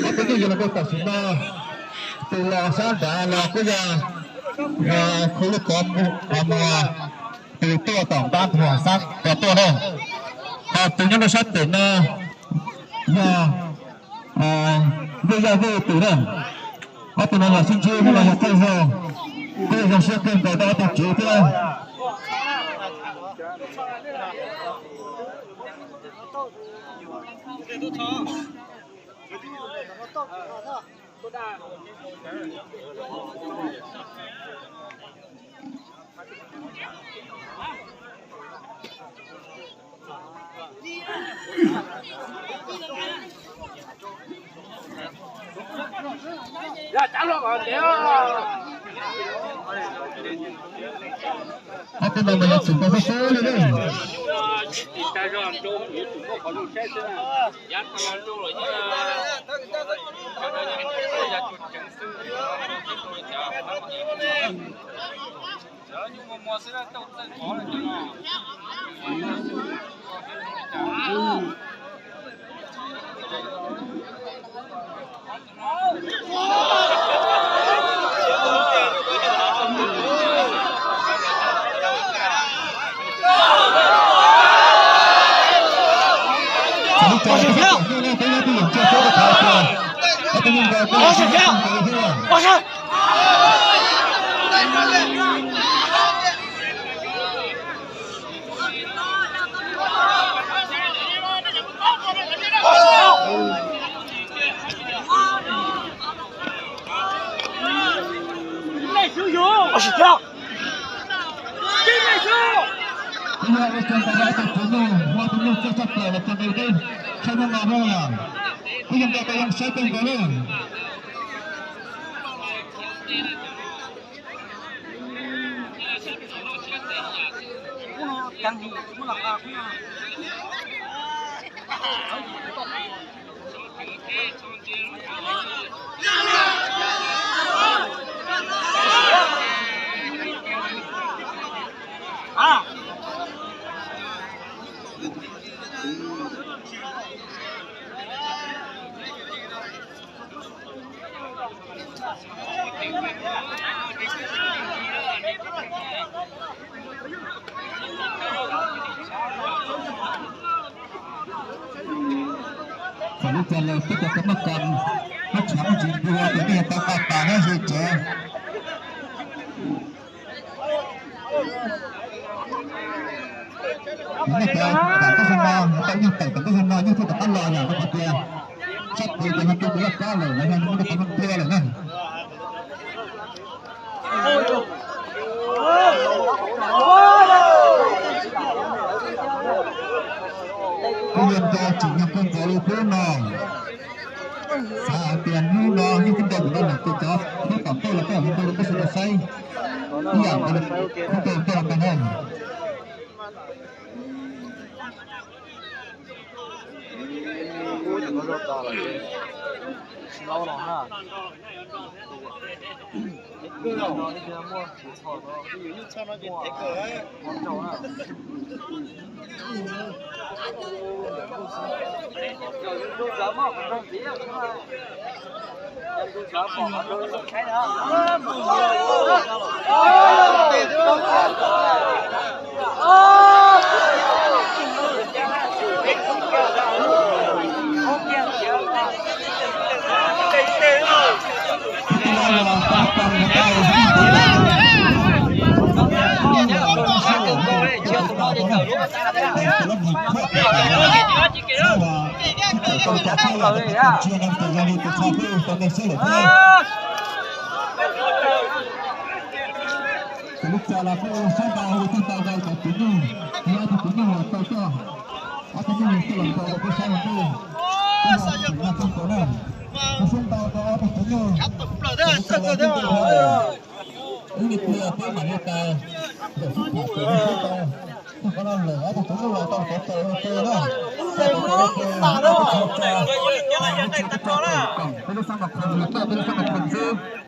Ob tug nyuj yog los tam sim no, tus los sab nrad los kuj yog khub lub qhov muag tus tuaj tom npab thuam sab qhov tuaj na. Ho tus nyob rau sab pem no yog Vij Yaj Vij tus na. Ob tug no los sib ntsib no los yog thawj zaug, kuj zoo siab kawg nkaus rau ob tug tswv thiab. Ob tug no mas yog txwm nkaus xwb xwb li na. Kuv yog ua tsaug ntawm ob tug txiv neej, ua tus neeg txawj tshaj plaws los txog nqi teb tshaj nyob no na. Kuj yog nrog tau zoo saib kawg nkaus na. Txawm li cas los peb cov kab maj kam, muab tshav muab ntsis npua ces nej yuav tau nqa tas na, yog tsev. Nej cov tawm teb zog no, tau nyuj tawm tawm teb zog no, nyuj tuaj tom qab los yom, no hais tias sab tid ces yog tus laj kab lawm los yog muaj qhov muaj npua lawm na. Kuj yog nco tsim nyog kawg nkaus li hnub no. Xav hais tias hnub no yeej tib nco mus no lawm ces cov hnub tom ntej los koj los mus nrog rau peb sawv daws saib ib yam nkaus li hnub tom ntej los ntag na. Lub txaj los kuj sab ntau, kuj tau ntau cov kwv tij, ob tug kwv tij los tau coj, ob tug nyuj los coj los ntau rau peb saib ua ntej. Kuj yog tsim nyog kawg nkaus na, kuj sab ntau rau ob tug kwv tij. Ib me pliag peb mam li tau ntawm xub pom pem no sab ntau, txog qhov no lawm ob tug kwv tij los tau pov tawm ua ke na. Txog pov tawm ua ke, peb tsis tso, peb tsis tso tawm koom, peb lub sab nqos khoom los tau, peb lub sab nqos khoom xwb.